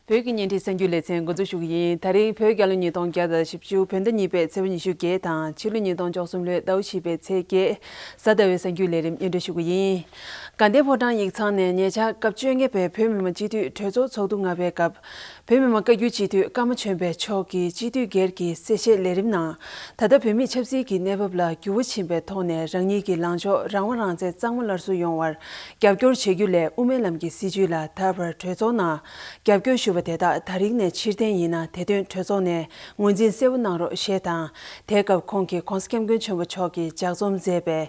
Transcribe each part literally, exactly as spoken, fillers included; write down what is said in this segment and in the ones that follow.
བོད་ཀྱི་བརྙན་འཕྲིན་གསར་འགྱུར་ལེ་ཚན་འགོ་འཛུགས་ཞུ་གི་ཡིན། ད་རིང་བོད་རྒྱལ་ལོ་ཉིས་སྟོང་བརྒྱ་དང་བཞི་བཅུ་བོད་ཟླ་གཉིས་པའི་ཚེས་པ་ཉི་ཤུ་བརྒྱད་དང་ཕྱི་ལོ་ཉིས་སྟོང་བཅུ་གསུམ་ལོའི་ཟླ་བ་བཞི་པའི་ཚེས་བརྒྱད། གཟའ་ཟླ་བའི་གསར་འགྱུར་ལས་རིམ་སྙན་སྒྲོན་ཞུ་གི་ཡིན། དགའ་ལྡན་ཕོ་བྲང་ཡིག་ཚང་ནས་ཉེ་ཆར་སྐབས་བཅོ་ལྔ་པའི་བོད་མི་མང་སྤྱི་འཐུས་གྲོས་ཚོགས་ཚོགས་དུས་ལྔ་པའི་སྐབས། བོད་མི་མང་བཀའ་བརྒྱུད་སྤྱི་འཐུས་ཀརྨ་ཆོས་འཕེལ་མཆོག་གིས་སྤྱི་འཐུས་སྒེར་གྱི་གསལ་བཤད་ལས་རིམ་ནང་། ད་ལྟ་བོད་མིའི་ཆབ་སྲིད་ཀྱི་གནས་བབ་ལ་འགྱུར་བ་ཕྱིན་པའི་ཐོག་ནས་རང་ཉིད་ཀྱི་ལངས་ཕྱོགས་རང་དབང་རང་བཙན་གཙང་མ་སླར་གསོ་ཡོང་བར་རྒྱབ་སྐྱོར་བྱེད་རྒྱུ་ལས་དབུ་མའི་ལམ་གྱི་སྲིད་བྱུས་ལ་ད་བར་གྲོས་ཚོགས་ནང་རྒྱབ་སྐྱོར་ཞུས་པ་དེ་དག་ད་རིང་ནས་ཕྱིར་འཐེན་ཡིན་ན་དེ་དོན་གྲོས་ཚོགས་ནས་ངོས་འཛིན་གསལ་པོ་གནང་རོགས་ཞེས་དང་། དེའི་སྐབས་ཁོང་གིས་༸གོང་ས་༸སྐྱབས་མགོན་ཆེན་པོ་མཆོག་གིས་ལྗགས་རྩོམ་མཛད་པའི་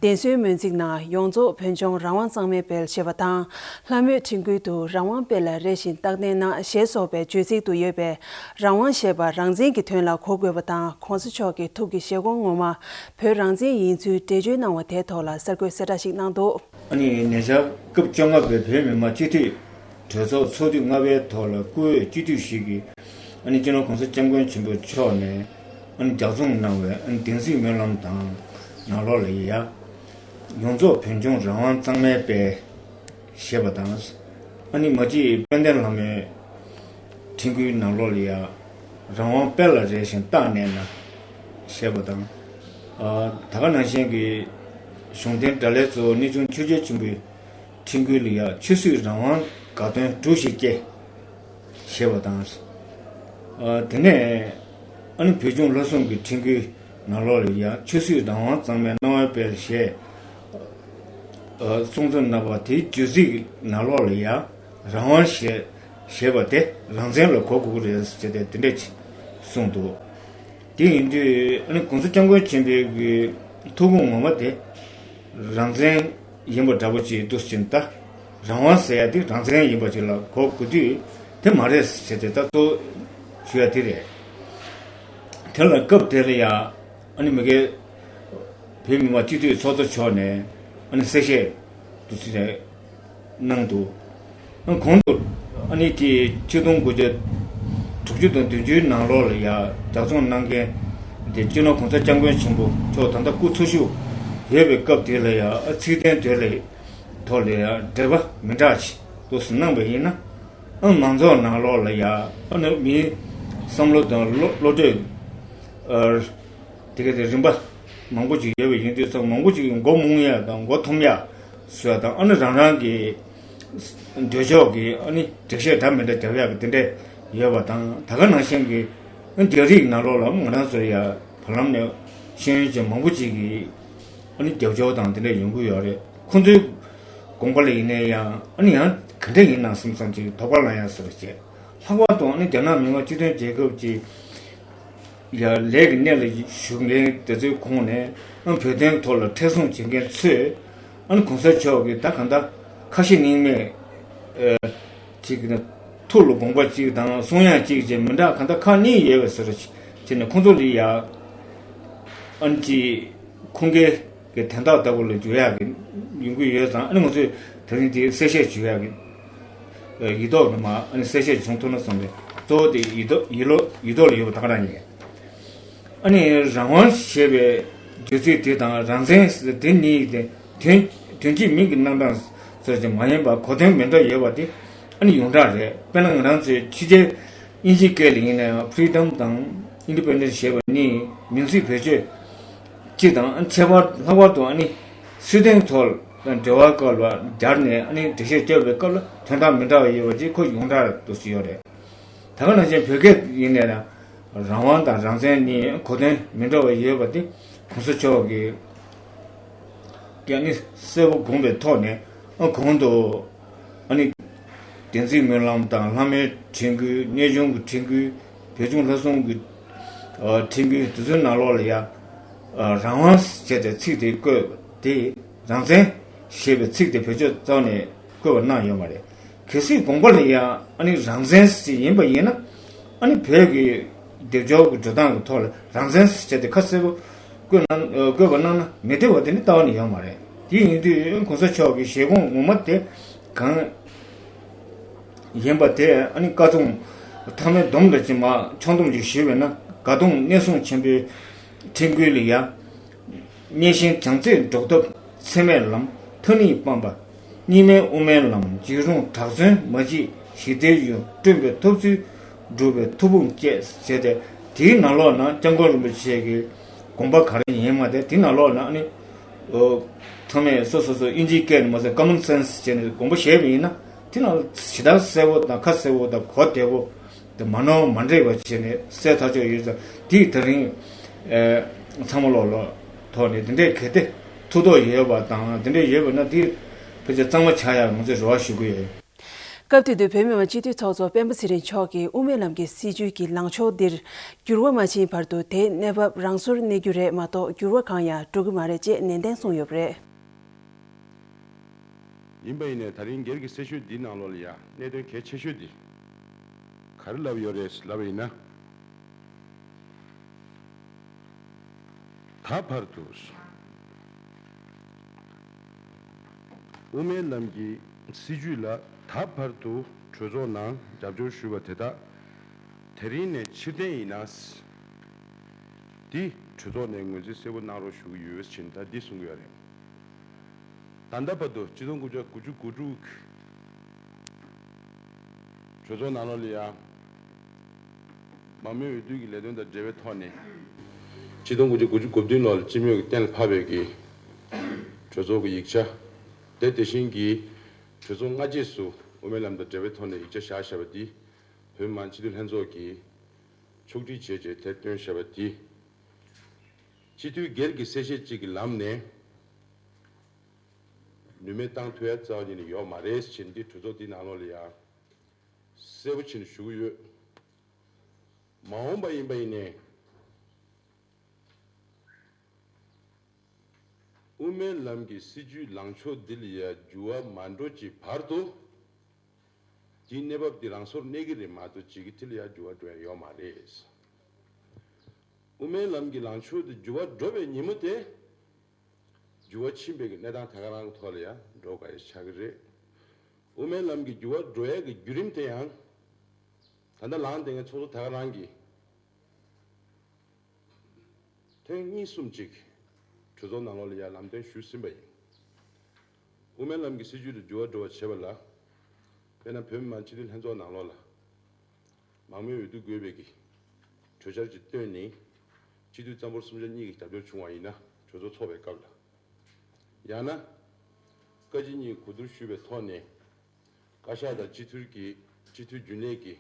གདན་སའི་སྨོན་ཚིག་ནང་། ཡོངས་རྫོགས་བོད་ལྗོངས་རང་དབང་གཙང་མའི་དཔལ་ཞེས་པ་དང་། ལྷ་མོའི་འཕྲིན་བསྐུལ་དུ་རང་དབང་དཔལ་ལ་རེ་ཞིག་རྟག་བརྟན་གནང་ཞེས་སོགས་པའི་བརྗོད་ཚིག་ཏུ་ཡོད་པའི་རང་དབང་ཞེས་པ་རང་བཙན་གྱི་དོན་ལ་གོ་དགོས་པ་དང་། ༸གོང་ས་མཆོག་གི་ཐུགས་ཀྱི་བཞེད་དགོངས་ངོ་མ་བོད་རང་བཙན་ཡིན་ཚུལ་འགྲེལ་བརྗོད་གནང་བ་དེའི་ཐོག་ལ་གསར་འགོད་གསལ་བསྒྲགས་ཤིག་གནང་འདུག། ཨ་ནི་ཉེ་ཆར་སྐབས་བཅོ་ལྔ་པའི་བོད་མི་མང་སྤྱི་འཐུས་གྲོས་ཚོགས་ཚོགས་དུས་ལྔ་པའི་ཐོག་ལ་བཀུར་འོས་སྤྱི་འཐུས་ཤིག་གིས་ཨ་ནི་སྤྱི་ནོར་༸གོང་ས་༸སྐྱབས་མགོན་ཆེན་པོ་མཆོག་ནས་ཨ་ནི་ལྗགས་རྩོམ་གནང་བའི་ཨ་ནི་བདེན་ཚིག་སྨོན་ལམ་དང་ནང་ལོགས་ལ་ཡ། ཡོངས་རྫོགས་བོད་ལྗོངས་རང་དབང་གཙང་མའི་དཔལ་ཞེས་པ་དང་། ཨ་ནི་མ་གཅིག་དཔལ་ལྡན་ལྷ་མོའི་འཕྲིན་བསྐུལ་ནང་ལོགས་ལ་ཡ། རང་དབང་དཔལ་ལ་རེ་ཞིག་རྟག་གནས་ན་ཞེས་པ་དང་། ཨ་ད་ག་ནང་བཞིན་གྱི་གཞུང་བསྟེན་དགྲ་ལྷའི་གཙོ་བོ་གནས་ཆུང་ཆོས་རྒྱལ་ཆེན་པོའི་འཕྲིན་བསྐུལ་ལ་ཡ། ཆོས་སྲིད་རང་དབང་དགའ་སྟོན་གྲུ་བཞི་སྐྱེས། ཞེས་པ་དང་། ཨ་དེ་ནས་ཨ་ནི་བོད་ལྗོངས་ལྷ་སྲུང་གི་འཕྲིན་བསྐུལ་ནང་ལོགས་ལ་ཡ། ཆོས་སྲིད་རང་དབང་གཙང་མའི་སྣང་བའི་དཔལ་ཞེས། ཨ་གསུང་ཚུལ་གནང་བ་དེའི་བརྗོད་ཚིག་ནང་ལོགས་ལ་ཡ། རང་དབང་ཞེས་ཞེས་པ་དེ་རང་བཙན་ལ་གོ་དགོས་ཀྱི་རེད་ཟེར་ཏེ་དེ་འདྲ་ཅིག་གསུངས་འདུག། དེ་ཡིན་དུས་ཨ་ནི་༸གོང་ས་༸སྐྱབས་མགོན་ཆེན་པོའི་གི་ཐུགས་དགོངས་ངོ་མ་དེ་རང་བཙན་ཡིན་པ་འདྲ་པོ་ཅིག་འདུག་ཟེར་ན། ད་རང་དབང་ཟེར་ཡ་དེ་རང་བཙན་ཡིན་པ་ཅིག་ལ་གོ་དགོས་དུས་དེ་མ་རེད་ཟེར་ཏེ་ད་གཙོ་བོ་ཞུ་ཡ་དེ་རེད། དེ་ལ་སྐབས་དེ་ལ་ཡ་ཨ་ནི་མི་སྒེར་བོད་མི་མང་སྤྱི་འཐུས་ཚོགས་གཙོ་མཆོག་ནས་ཨ་ནི་གསལ་བཤད་དུ་ཟེར་ནས་གནང་འདུག། ཨ་གོང་དུ་ཨ་ནི་དེ་ཆིག་སྟོང་དགུ་བརྒྱ་དྲུག་ཅུ་དང་བདུན་ཅུའི་ནང་ལོགས་ལ་ཡ་ལྗགས་རྩོམ་གནང་མཁན་དེ་སྤྱི་ནོར་༸གོང་ས་༸སྐྱབས་མགོན་ཆེན་པོ་མཆོག་ད་ལྟ་སྐུ་འཚོ་བཞུགས་ཡོད་པའི་སྐབས་དེ་ལ་ཡ། ཨ་ཚིག་དོན་དེ་ལ་ཐོག་ལ་ཡ་འགྲེལ་པ་མི་འདྲ་ཅིག་འདུག་སེ་གནང་བ་ཡིན་ན། ཨ་མང་ཚོགས་ནང་ལོགས་ལ་ཡ་ཨ་ནི་མིའི་བསམ་བློ་དང་བློ་བློ་གྲོས། ཨ་དེ་ག་དེ་རིམ་པ་མང་པོ་ཅིག་ཡོད་པ་ཡིན་དུས་ཙང་མང་པོ་ཅིག་མགོ་རྨོངས་ཡ་དང་མགོ་འཐོམ་ཡ་བཟོ་ཡ་དང་། ཨ་ནི་རང་རང་གི་འདོད་ཕྱོགས་ཀྱི་ཨ་ནི་འགྲེལ་བཤད་འདྲ་མི་འདྲ་རྒྱབ་ཡ་གི་དེ་འདྲ་ཡོད་པ་དང་། ད་ག་ནང་བཞིན་གྱི་ཨ་རྒྱ་རིགས་ནང་ལོགས་ལ་ང་རང་ཚོ་ཡ་བར་ལམ་ནས་ཤེས་ཡོན་ཅན་མང་པོ་ཅིག་གིས་ཨ་ནི་རྒྱབ་སྐྱོར་དང་དེ་འདྲ་ཡོང་གི་ཡོད་རེད། ཁོང་ཚོའི་དགོངས་པ་ལ་ཡིན་ནའི་ཡང་ཨ་ནི་ཡང་ག་འདྲ་ཡིན་ན་བསམ་བསམ་ཅིག་དོགས་པ་ལངས་ཡ་བཟོ་འདྲ་བྱས། ལྷག་པར་དུ་ཨ་ནི་རྒྱ་ནག་མི་དམངས་སྤྱི་མཐུན་རྒྱལ་ཁབ་ཀྱི་ཡ་ལས་ཀྱི་གནས་ལ་བཞུགས་མཁན་དེ་ཚོའི་ཁོངས་ནས་ཨ་བོད་དོན་ཐོག་ལ་མཁྲེགས་བཟུང་བྱེད་མཁན་ཚོས་ཨ་ནི་༸གོང་ས་མཆོག་གིས་ད་གང་ལྟར་ཁ་ཞེ་གཉིས་མེད་ཨ་ཅིག་ནི་ཐུགས་ལ་དགོངས་པ་གཅིག་དང་གསུང་ཡང་གཅིག་བྱས་མི་འདྲ་གང་ལྟར་ཁག་གཉིས་ཡོད་པའི་ཟེར་བྱས་ནས་ཁོང་ཚོ་ལ་ཡ་ཨ་ནི་ཅིག་ཁུངས་སྐྱེལ་གྱི་དན་རྟགས་ལྟ་བུ་ལ་འཇུག་ཡག་གི་ཡོང་གི་ཡོད་ཙང་། ཨ་ནི་ང་ཚོས་དེ་རིང་དེ་གསལ་བཤད་ཞུ་ཡག་གི་ཡིག་ཐོག་ནས་མ་ཨ་ནི་གསལ་བཤད་བྱུང་ཐུབ་ན་བསམ་པའི་གཙོ་བོ་དེ་ཡིག་ཐོག་ཡིག་ལོ་ཡིག་ཐོག་ལ་ཡོད་པ་ད་ག་རང་ཡིན། ཨ་ནི་རང་དབང་ཞེས་པའི་བརྗོད་ཚིག་དེ་དང་རང་བཙན་དེ་གཉིས་དེ་དོན་དོན་གཅིག་མིང་གི་རྣམ་གྲངས་ཙམ་ཞིག་མ་ཡིན་པར་གོ་དོན་མི་འདྲ་ཡོད་པ་དེ་ཨ་ནི་ཡོངས་གྲགས་རེད། དཔེར་ན་ང་རང་ཚོའི་ཕྱི་རྒྱལ་དབྱིན་ཇིའི་སྐད་ལ་ཡིན་ན་ཡང་freedom་དང་independence་ཞེས་པ་གཉིས་མིང་ཚིག་བེད་སྤྱོད་སྤྱི་དང་ཁྱད་པར། ལྷག་པར་དུ་ཨ་ནི་སྲིད་དོན་ཐོག་ལ་འབྲེལ་བ་སྐབས་ལ་སྦྱར་ནས་ཨ་ནི་འགྲེལ་བཤད་བརྒྱབ་པའི་སྐབས་ལ་དོན་དག་མི་འདྲ་བ་ཡོད་པ་ཅིག་ཁོ་ཡོངས་གྲགས་འདུག་སེ་ཡོད་རེད། ད་ག་ནང་བཞིན་བོད་སྐད་ཡིན་ནའི་རང་དབང་དང་རང་བཙན་གཉིས་གོ་དོན་མི་འདྲ་བ་ཡོད་པ་དེ་༸གོང་ས་མཆོག་གིས་ཀྱང་ནི་གསལ་པོ་དགོངས་པའི་ཐོག་ནས་ཨ་གོང་དུ་ཨ་ནི་བདེན་ཚིག་སྨོན་ལམ་དང་ལྷ་མོའི་འཕྲིན་བསྐུལ། གནས་ཆུང་གི་འཕྲིན་བསྐུལ། བོད་ལྗོངས་ལྷ་སྲུང་གི་ཨ་འཕྲིན་བསྐུལ་དེ་ཚོའི་ནང་ལོགས་ལ་ཡ་ཨ་རང་དབང་ཞེས་པའི་ཚིག་དེ་བཀོད་དེ། རང་བཙན་ཞེས་པའི་ཚིག་དེ་བེད་སྤྱོད་རྩ་བ་ནས་བཀོད་པ་གནང་ཡོད་མ་རེད། གལ་སྲིད་དགོངས་པ་ལ་ཡ་ཨ་ནི་རང་བཙན་ཞིག་ཡིན་པ་ཡིན་ན། ཨ་ནི་བོད་ཀྱི་སྡེབ་སྦྱོར་གྱི་འགྲོ་སྟངས་ཀྱི་ཐོག་ལ་རང་བཙན་ཞེས་པ་དེ་ཁ་གསལ་པོ་བཀོད་གནང་ཨ་བཀོད་པ་གནང་ན་མི་བདེ་བ་དེ་ནི་རྩ་བ་ནས་ཡོད་མ་རེད། དེ་ཡིན་དུས་༸གོང་ས་མཆོག་གི་བཞེད་དགོངས་ངོ་མ་དེ་གང་ཡིན་པ་དེ་ཨ་ནི་བཀའ་གདམས་ཐང་མའི་སྡོམ་ལ་ཅིག་མ་ཆོག་སྡོམ་ཅིག་ཞུས་པས་ན། བཀའ་གདམས་གནས་སྲུང་ཆེན་པོའི་འཕྲིན་བསྐུལ་ལ་ཡ། གནས་གཞན་བྱང་རྩེ་འགྲོ་ཐབས་ཚད་མེད་ལམ། མཐའ་གཉིས་སྤངས་པ་གཉིས་མེད་དབུ་མའི་ལམ། འཇིགས་རུང་དྲག་བཙོན་མ་བྱེད་ ཞི་བདེའི་ཡུལ་བསྐྲུན་པའི་ཐུབ་ཚུལ་སྒྲུབ་པའི་ཐུབ་དཔུང་བསྐྱེད་ཟེར་ཏེ། དེའི་ནང་ལོགས་ན་སྐྱབས་མགོན་རིན་པོ་ཆེ་གི་དགོངས་པ་ག་རེ་ཡིན་མ་དེ། དེའི་ནང་ལོགས་ན་ཨ་ནི་ཚང་མས་སོ་སོ་སོ་དབྱིན་ཇིའི་སྐད་ནས་མ་ཟད་ཀོ་མན་སེན་སི་བྱས་ནས་དགོངས་པ་བཞེས་པ་ཡིན་ན། དེ་ནང་ཇི་ལྟར་གསལ་བོ་དང་ཁ་གསལ་བོ་དང་གོ་བདེ་བོ་དེ་མ་ནོར་མ་འདྲེས་པ་བྱས་ནས་གསལ་ཐག་ཆོད་ཡོད་ཙང་། དེ་ཡིས་དེ་རིང་ཚང་མ་ལོག་ལོག་ཐོག་ནས་དེ་འདྲའི་གལ་ཏེ་ཐུགས་དོགས་ཡོད་པ་དང་དེ་འདྲའི་ཡོད་པ་ན། དེ་ཕལ་ཆེར་གཙང་མ་ཆགས་ཡག་ང་ཚོས་རེ་བ་ཞུ་གི་ཡོད། སྐབས་དེ་དུས་བོད་མི་མང་སྤྱི་འཐུས་ཚོགས་གཙོ་སྤེན་པ་ཚེ་རིང་མཆོག་གིས་དབུ་མའི་ལམ་གྱི་སྲིད་བྱུས་ཀྱི་ལངས་ཕྱོགས་འདིར་འགྱུར་བ་མ་ཕྱིན་བར་དུ་དེའི་གནས་བབ་རང་སོར་གནས་རྒྱུ་རེད་མ་གཏོགས་འགྱུར་བ་གང་ཡང་འགྲོ་གི་མ་རེད་ཅེས་ནན་ཏན་གསུངས་ཡོད་པ་རེད། ཡིན་པ་ཡིན་ནའི་ད་རིང་སྒེར་གྱི་གསལ་ཤོས་འདིའི་ནང་ལོགས་ལ་ཡང་གནད་དོན་གལ་ཆེ་ཤོས་འདི་ག་རེ་ལབ་ཡོད་རེད་ལབ་པ་ཡིན་ན། ད་བར་དུ་དབུ་མའི་ལམ་གྱི་སྲིད་བྱུས་ལ་ད་བར་དུ་གྲོས་ཚོགས་ནང་རྒྱབ་སྐྱོར་ཞུས་པ་དེ་དག་དེ་རིང་ནས་ཕྱིར་འཐེན་ཡིན་ན། འདི་གྲོས་ཚོགས་ནས་ངོས་འཛིན་གསལ་པོ་གནང་རོགས་ཞུ་གི་ཡོད་ཅེས་ད་འདི་གསུང་གི་ཡོད་རེད། ད་ལྟ་བར་དུ་གཅིག་སྟོང་དགུ་བརྒྱ་དགུ་བཅུ་གོ་དྲུག་གི་གྲོས་ཚོགས་ནང་ལོགས་ལ་ཡང་མང་མོས་འོས་བསྡུ་གི་ལས་དོན་དང་འབྲེལ་བའི་ཐོག་ནས་གཅིག་སྟོང་དགུ་བརྒྱ་དགུ་བཅུ་གོ་བདུན་ལོར་སྤྱི་མོས་ཀྱིས་གཏན་ལ་ཕབ་པའི་གི་གྲོས་ཚོགས་ཀྱི་ཡིག་ཆ་དེ་དེ་བཞིན་གྱི་གྲོས་ཚོགས་སྔ་རྗེས་སུ་དབུ་མའི་ལམ་དང་འབྲེལ་བའི་ཐོག་ནས་ཡིག་ཆ་བཞག་བཞག་པ་འདི་བོད་མི་མང་སྤྱི་འཐུས་ལྷན་ཚོགས་ཀྱིས་ཕྱོགས་སྒྲིག་བྱས་རྗེས་དེ་བཏོན་བཞག་པ་འདི། སྤྱི་འཐུས་སྒེར་གྱི་གསལ་བཤད་ཅིག་གི་ལམ་ནས་ནུས་མེད་བཏང་ཐུབ་ཡ་རྩ་བ་ཉིད་ནས་ཡོད་མ་རེད་ཅེས་འདི་གྲོས་ཚོགས་འདི་ནང་ལོགས་ལ་ཡང་གསལ་པོ་བྱས་ནས་ཞུ་གི་ཡོད། མ་འོངས་པ་ཡིན་པ་ཡིན་ནའི་དབུ་མའི་ལམ་གྱི་སྲིད་བྱུས་ལངས་ཕྱོགས་འདི་ལ་ཡང་འགྱུར་བ་མ་འགྲོ་ཅིག་བར་དུ། དེའི་གནས་བབ་འདི་རང་སོར་གནས་ཀྱི་རེད་མ་གཏོགས་ཅིག་གི་ཐད་ལ་ཡང་འགྱུར་བ་འགྲོ་ཡ་ཡོད་མ་རེད། དབུ་མའི་ལམ་གྱི་ལངས་ཕྱོགས་དེ་འགྱུར་བ་འགྲོ་བའི་ཉིན་མོ་དེ། འགྱུར་བ་ཕྱིན་པའི་གི་གནས་སྟངས་དེ་ག་རང་གི་ཐོག་ལ་ཡང་འགྲོ་དགོས་ཡ་ཆགས་ཀྱི་རེད། དབུ་མའི་ལམ་གྱི་འགྱུར་བ་འགྲོ་ཡ་གི་བརྒྱུད་རིམ་དེ་ཡང་། ད་ལྟ་ལངས་བསྡད་མཁན་ཚོགས་གཙོ་དེ་ག་རང་གིས། ཐེངས་གཉིས་གསུམ་ཅིག་གྲོས་ཚོགས་ནང་ལོགས་ལ་ཡང་ལམ་སྟོན་ཞུས་ཟིན་པ་ཡིན། དབུ་མའི་ལམ་གྱི་སྲིད་བྱུས་ལ་འགྱུར་བ་འགྲོ་བ་བྱེད་པ་ལ། དཔེར་ན་བོད་མི་མང་སྤྱི་འཐུས་ལྷན་ཚོགས་ནང་ལོགས་ལ། མང་མོས་འོས་བསྡུ་དགོས་པའི་གི་གྲོས་འཆར་ཅིག་བཏོན་ནས། སྤྱི་འཐུས་གཙང་པོ་སུམ་ཆ་གཉིས་ཀྱི་རྒྱབ་སྐྱོར་བྱུང་བ་ཡིན་ན་གྲོས་ཚོགས་འཚོགས་པའི་སྐབས་ལ། ཡང་ན། བཀའ་སྤྱི་གཉིས་གོ་བསྡུར་ཞུས་པའི་ཐོག་ནས། བཀའ་ཤག་དང་སྤྱི་འཐུས་ཀྱི་སྤྱི་འཐུས་རྒྱུན་ལས་ཀྱི་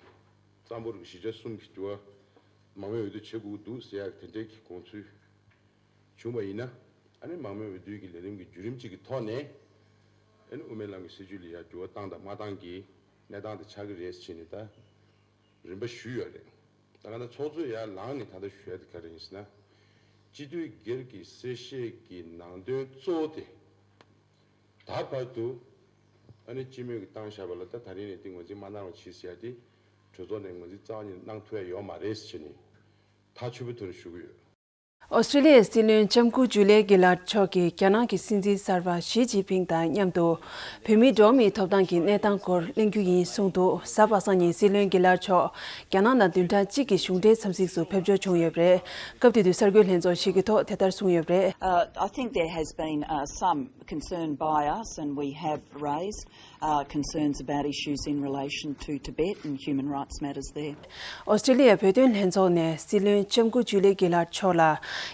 གཙང་པོ་རིགས་བཞི་ཆ་གསུམ་གྱི་འགྱུར་བ་མང་མོས་འོས་བསྡུ་བྱེད་དགོས་ཀྱི་འདུག་ཟེར་ཡག་དེ་འདྲའི་གི་དགོངས་ཚུལ་བྱུང་བ་ཡིན་ན། ཨ་ནི་མང་མོས་འོས་བསྡུའི་གི་ལས་རིམ་གྱི་བརྒྱུད་རིམ་གཅིག་གི་ཐོག་ནས། ཨ་ནི་དབུ་མའི་ལམ་གྱི་སྲིད་བྱུས་ལ་ཡང་འགྱུར་བ་བཏང་དང་མ་བཏང་གི་གནས་སྟངས་དེ་ཆགས་ཀྱི་རེད་ཟེར་ནས་ད་རིམ་པ་ཞུས་ཡོད་རེད། ད་ག་ད་ཚོགས་གཙོས་ཡར་ལངས་ནས་ད་ལྟ་ཞུ་ཡ་དེ་ག་རེ་ཡིན་ཟེར་ན། སྤྱི་འཐུས་སྒེར་གྱི་གསལ་བཤད་ཀྱི་ནང་དོན་གཙོ་བོ་དེ། ད་བར་དུ་ཨ་ནི་སྤྱི་མོས་ཀྱིས་བཏང་བཞག་པ་ལ་ད་ད་རིང་ནས་དེ་ངོས་འཛིན་མ་གནང་རོགས་གྱིས་ཟེར་ཡ་དེ་གྲོས་ཚོགས་ནས་ངོས་འཛིན་རྩ་བ་ཉིད་ནས་གནང་ཐུབ་ཡ་ཡོད་མ་རེད་ཟེར་ནས་ཐག་ཆོད་པོའི་ཐོག་ནས་ཞུ་གི་ཡོད། ཨོ་སི་ཀྲི་ལི་ཡའི་སྲིད་བློན་ལྕམ་སྐུ་ཇུ་ལི་གྷི་ལར་མཆོག་གིས་རྒྱ་ནག་གི་སྲིད་འཛིན་གསར་པ་ཞི་ཅིན་ཕིང་དང་མཉམ་དུ་བོད་མིའི་འགྲོ་བ་མིའི་ཐོབ་ཐང་གི་གནས་སྟངས་སྐོར་གླེང་རྒྱུ་ཡིན་གསུངས་འདུག་གཟའ་པ་སངས་ཉིན་སྲིད་བློན་གྷི་ལར་མཆོག་རྒྱ་ནག་དང་བདུན་ཕྲག་གཅིག་གི་གཞུང་འབྲེལ་འཚམས་གཟིགས་སུ་ཕེབས་འབྱོར་བྱུང་ཡོད་པ་རེད། སྐབས་དེ་དུས་གསར་འགོད་ལྷན་ཚོགས་ཤིག་གི་ཐོག་དེ་ལྟར་གསུངས་ཡོད་པ་རེད། Uh, I think there has been uh, some concern by us, and we have raised uh, concerns about issues in relation to Tibet and human rights matters there. ཨོ་སི་ཀྲི་ལི་ཡའི་བོད་དོན་ལྷན་ཚོགས་ནས་སྲིད་བློན་ལྕམ་སྐུ་ཇུ་ལི་གྷི་ལར་མཆོག་ལ་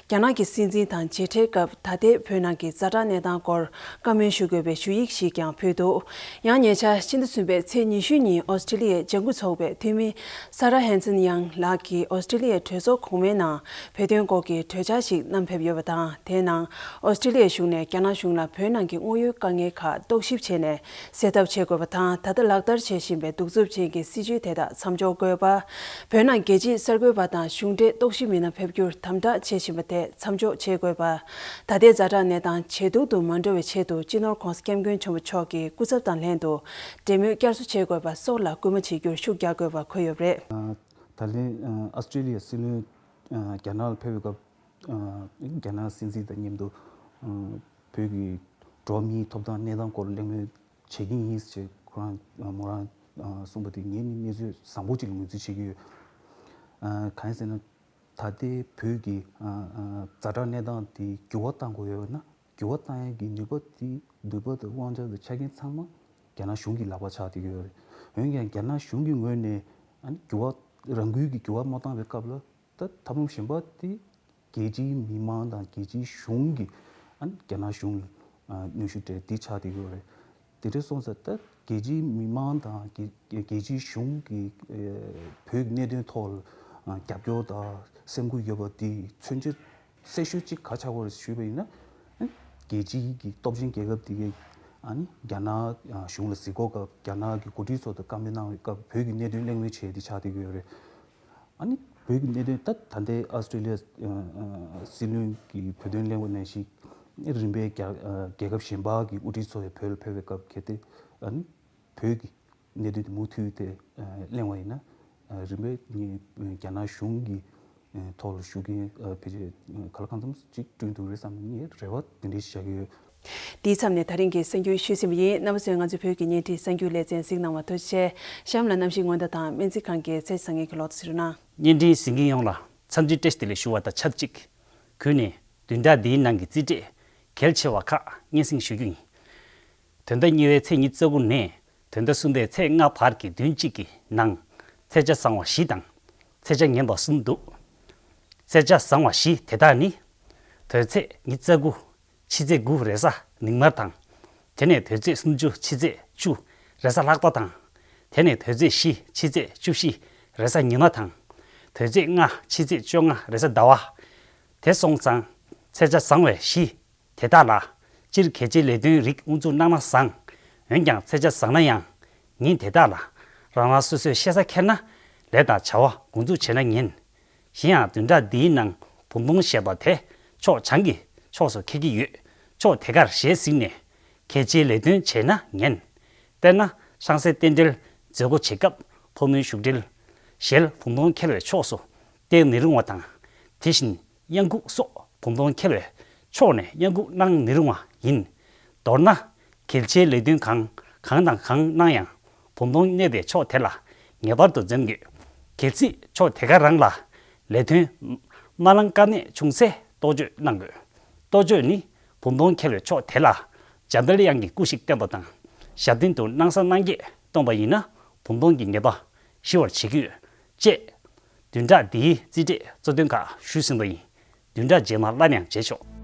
རྒྱ་ནག་གི་སྲིད་འཛིན་དང་མཇལ་འཕྲད་སྐབས་ད་ལྟའི་བོད་ནང་གི་ཛ་དྲག་གནས་སྟངས་སྐོར་བཀའ་མོལ་ཞུ་དགོས་པའི་ཞུ་ཡིག་ཞིག་ཀྱང་ཕུལ་འདུག་ཡང་ཉེ་ཆར་ཕྱི་ཟླ་གསུམ་པའི་ཚེས་ཉི་ཤུ་ཉིན་ཨོ་སི་ཀྲི་ལི་ཡའི་ལྗང་ཁུ་ཚོགས་པའི་འཐུས་མི་ས་ར་ཧན་སན་ཡང་ལགས་ཀྱིས་ཨོ་སི་ཀྲི་ལི་ཡའི་གྲོས་ཚོགས་གོང་མའི་ནང་བོད་དོན་སྐོར་གྱི་གྲོས་འཆར་ཞིག་བསྣམས་ཕེབས་ཡོད་པ་དང་། དེའི་ནང་ཨོ་སི་ཀྲི་ལི་ཡའི་གཞུང་ནས་རྒྱ་ནག་གཞུང་ལ་བོད་ནང་གི་དངོས་ཡོད་དཀའ་ངལ་ཁག་རྟོག་ཞིབ་བྱས་ནས་སེལ་ཐབས་བྱེད་དགོས་པ་དང་། ད་ལྟ་ལག་བསྟར་བྱེད་བཞིན་པའི་གདུག་རྩུབ་ཅན་གྱི་སྲིད་བྱུས་དེ་དག་མཚམས་འཇོག་དགོས་པ། བོད་ནང་རྒྱལ་གཅེས་གསར་འགོད་པ་དང་གཞུང་འབྲེལ་རྟོག་ཞིབ་མི་སྣ་ཕེབས་རྒྱུར་དམ་དྲག་བྱེད་བཞིན་པ་དེ་མཚམས་འཇོག་བྱེད་དགོས་པ། ད་ལྟའི་ཛ་དྲག་གནས་སྟངས་ཇེ་སྡུག་ཏུ་མ་འགྲོ་བའི་ཆེད་དུ་སྤྱི་ནོར་༧གོང་ས་༧སྐྱབས་མགོན་ཆེན་པོ་མཆོག་གི་སྐུ་ཚབ་དང་ལྷན་དུ་འབྲེལ་མོལ་བསྐྱར་གསོ་བྱེད་དགོས་པ་སོགས་ལ་སྐུལ་མ་བྱེད་རྒྱུར་ཤུགས་རྒྱག་དགོས་པ་འཁོད་ཡོད་པ་རེད། ད་ལན་ཨ་སི་ཀྲི་ལི་ཡ་སྲིད་བློན་རྒྱ་ནག་ལ་ཕེབས་པའི་སྐབས། རྒྱ་ནག་སྲིད་འཛིན་དང་མཉམ་དུ་བོད་ཀྱི་འགྲོ་བ་མིའི་ཐོབ་ཐང་གནས་སྟངས་སྐོར་གླེང་མོལ་བྱེད་ཀྱི་ཡིན་ཞེས་ཁོ་རང་མོ་རང་གསུངས་པ་དེ་ངས་ནི་གནས་ཚུལ་བཟང་པོ་ཅིག་ལ་ངོས་འཛིན་བྱེད་ཀྱི་ཡོད། གང་ཡིན་ཟེར་ན། ད་ལྟའི་བོད་ཀྱི་ཛ་དྲག་གནས་སྟངས་དེ་འགྱུར་བ་གཏང་དགོས་ཡོད་པ་ན། འགྱུར་བ་གཏང་ཡག་གི་ནུས་པ་དེ་ནུས་པ་དང་དབང་ཆ་དང་ཆ་རྐྱེན་ཚང་མ་རྒྱ་ནག་གཞུང་གི་ལག་པར་ཆགས་བསྡད་ཀྱི་ཡོད་རེད། འོན་ཀྱང་རྒྱ་ནག་གཞུང་གི་ངོས་ནས་ཨ་ནི་འགྱུར་བ་རང་འགུལ་གྱི་འགྱུར་བ་མ་བཏང་བའི་སྐབས་ལ། ད་ཐབས་ལམ་གཞན་པ་དེ་རྒྱལ་སྤྱིའི་མི་མང་དང་རྒྱལ་སྤྱིའི་གཞུང་གིས་ཨ་ནི་རྒྱ་ནག་གཞུང་ལ་ཨ་གནོན་ཤུགས་སྤྲད་དེ་ཆགས་བསྡད་ཡོད་རེད། དེ་འདྲ་སོང་ཙང་ད་རྒྱལ་སྤྱིའི་མི་མང་དང་རྒྱལ་རྒྱལ་སྤྱིའི་གཞུང་གིས་ཨ་བོད་ཀྱི་གནད་དོན་ཐོག་ལ་ཨ་རྒྱབ་སྐྱོར་དང་སེམས་ཁུར་ཡོད་པ་དེ་མཚོན་བྱེད་གསལ་ཤོས་གཅིག་ག་ཆགས་ཀྱི་ཡོད་རེད་ཞུས་པ་ཡིན་ན། ཨ་རྒྱལ་སྤྱིའི་གི་སྟོབས་ཆེན་རྒྱལ་ཁབ་དེ་གས་ཨ་ནི་རྒྱ་ནག་གཞུང་ལ་གཟིགས་སྐོར་སྐབས་རྒྱ་ནག་གི་འགོ་ཁྲིད་ཚོ་དང་བཀའ་མོལ་གནང་བའི་སྐབས་བོད་ཀྱི་གནད་དོན་གླེང་མོལ་བྱས་ཏེ་ཆགས་བསྡད་ཀྱི་ཡོད་རེད། ཨ་ནི་བོད་ཀྱི་གནད་དོན་ད་ད་ལྟའི་ཨ་སི་ཀྲི་ལི་ཡ་སྲིད་བློན་གྱི་བོད་དོན་གླེང་བ་ནང་བཞིན་རིམ་པས་རྒྱ་རྒྱལ་ཁབ་གཞན་པ་གི་དབུ་ཁྲིད་ཚོ་ཡང་བོད་ལ་ཕེབས་པའི་སྐབས་གལ་ཏེ་ཨ་ནི་བོད་ཀྱི་གནད་དོན་དེ་མུ་མཐུད་དེ་གླེང་བ་ཡིན་ན། རིམ་པས་ངས་རྒྱ་ནག་གཞུང་གི་ཐོག་ལ་ཞུ་མཁན་ཕལ་ཆེར་ག་ལ་གང་འཚམ་ཅིག་བསྐྲུན་ཐུབ་རེད་བསམ་ནས་ངས་རེ་བ་དེ་འདྲ་ཞིག་བཞག་གི་ཡོད། དེའི་མཚམས་ནས་ད་རིང་གི་གསར་འགྱུར་ཞུས་ཟིན་པ་ཡིན། རྣམ་པ་ཚོས་ང་ཚོའི་བོད་ཀྱི་བརྙན་འཕྲིན་གསར་འགྱུར་ལེ་ཚན་གཟིགས་གནང་བར་ཐུགས་རྗེ་ཆེ། གཤམ་ལ་གནམ་གཤིས་སྔོན་བརྡ་དང་སྨན་རྩིས་ཁང་གི་ཚེས་བཟང་ངན་གྱི་ལོ་ཐོ་གཟིགས་རོགས་གནང་། བརྙན་འཕྲིན་གཟིགས་མཁན་ཡོངས་ལ་འཚམས་འདྲི་བཀྲ་ཤིས་བདེ་ལེགས་ཞུ་བ་དང་ཆབས་ཅིག་ཁུལ་ནས་བདུན་ཕྲག་འདིའི་ནང་གི་རྩིས་འབྲས་གལ་ཆེ་བ་ཁག་སྙན་སེང་ཞུ་རྒྱུ་ཡིན། བོད་ཟླ་གཉིས་པའི་ཚེས་ཉི་ཤུ་རྩ་དགུ་ནས་བོད་ཟླ་གསུམ་པའི་ཚེས་ལྔ་བར་གྱི་བདུན་གཅིག་གི་ནང་ཚེས་ཆ་བཟང་བ་བཞི་དང་ཚེས་ཆ་ངན་པ་གསུམ་འདུག་ཚེས་ཆ་བཟང་བ་བཞི་དེ་དག་ནི། བོད་ཚེས་ཉི་ཤུ་རྩ་དགུ་ཕྱི་ཚེས་དགུ་རེས་གཟའ་མིག་དམར་དང་། དེ་ནས་བོད་ཚེས་སུམ་ཅུ་ཕྱི་ཚེས་བཅུ་རེས་གཟའ་ལྷག་པ་དང་། དེ་ནས་བོད་ཚེས་བཞི་ཕྱི་ཚེས་བཅུ་བཞི་རེས་གཟའ་ཉི་མ་དང་། བོད་ཚེས་ལྔ་ཕྱི་ཚེས་བཅོ་ལྔ་རེས་གཟའ་ཟླ་བ། དེ་སོང་ཙང་ཚེས་ཆ་བཟང་བའི་བཞི་དེ་དག་ལ། སྤྱིར་གལ་ཆེའི་ལས་དོན་རིགས་དབུ་འཛུགས་གནང་ན་བཟང་། འོན་ཀྱང་ཚེས་ཆ་བཟང་ན་ཡང་ཉིན་དེ་དག་ལ་རང་རང་སོ་སོས་ཤེས་ས་ཁྱེར་ན་ལས་དང་བྱ་བ་འགོ་འཛུགས་བྱས་ན་ཉན། གཞན་ཡང་བདུན་ཕྲག་འདིའི་ནང་བུམ་སྟོང་ཞེས་པ་དེ་ཕྱོགས་བྱང་གི་ཕྱོགས་སུ་འཁེལ་གྱི་ཡོད། ཕྱོགས་དེ་གར་ཞལ་གཟིགས་ནས་གལ་ཆེའི་ལས་དོན་བྱས་ན་ཉན། དཔེར་ན་ཤང་སེ་རྟེན་འབྲེལ་མཛད་སྒོ་བྱེད་སྐབས་ཕོ་མོའི་བཞུགས་གྲལ་ཞལ་བུམ་སྟོང་འཁེལ་བའི་ཕྱོགས་སུ་བསྟན་མི་རུང་བ་དང་། དེ་བཞིན་གཡང་འགུགས་སོགས་བུམ་སྟོང་འཁེལ་བའི་ཕྱོགས་ནས་གཡང་འགུགས་གནང་མི་རུང་བ་ཡིན། མདོར་ན། གལ་ཆེའི་ལས་དོན་གང་གང་དང་གང་གནང་ཡང་བུམ་སྟོང་གནས་པའི་ཕྱོགས་དེ་ལ་ངེས་པར་དུ་འཛེམ་དགོས། གལ་སྲིད་ཕྱོགས་དེ་ག་རང་ལ་ལས་དོན་མ་གནང་དཀའ་གནད་བྱུང་ཚེ་རྟོག་དཔྱོད་གནང་དགོས། རྟོག་དཔྱོད་ནི་བུམ་སྟོང་འཁེལ་བའི་ཕྱོགས་དེ་ལ་འཇམ་དཔལ་དབྱངས་ཀྱི་སྐུ་ཞིག་བསྟན་པ་དང་། ཞབས་བརྟན་དུ་སྣང་ས་སྣང་བརྒྱད་སྟོན་པ་ཡིན་ན་བུམ་སྟོང་གི་ཉེས་པ་ཞི་བར་བྱེད་ཀྱི་ཡོད། ཅེས། བདུན་ཕྲག་འདིའི་རྩིས་འབྲས་གཙོ་དོན་ཁག་ཞུས་ཟིན་པ་ཡིན། བདུན་ཕྲག་རྗེས་མ་སླར་ཡང་མཇལ་ཆོག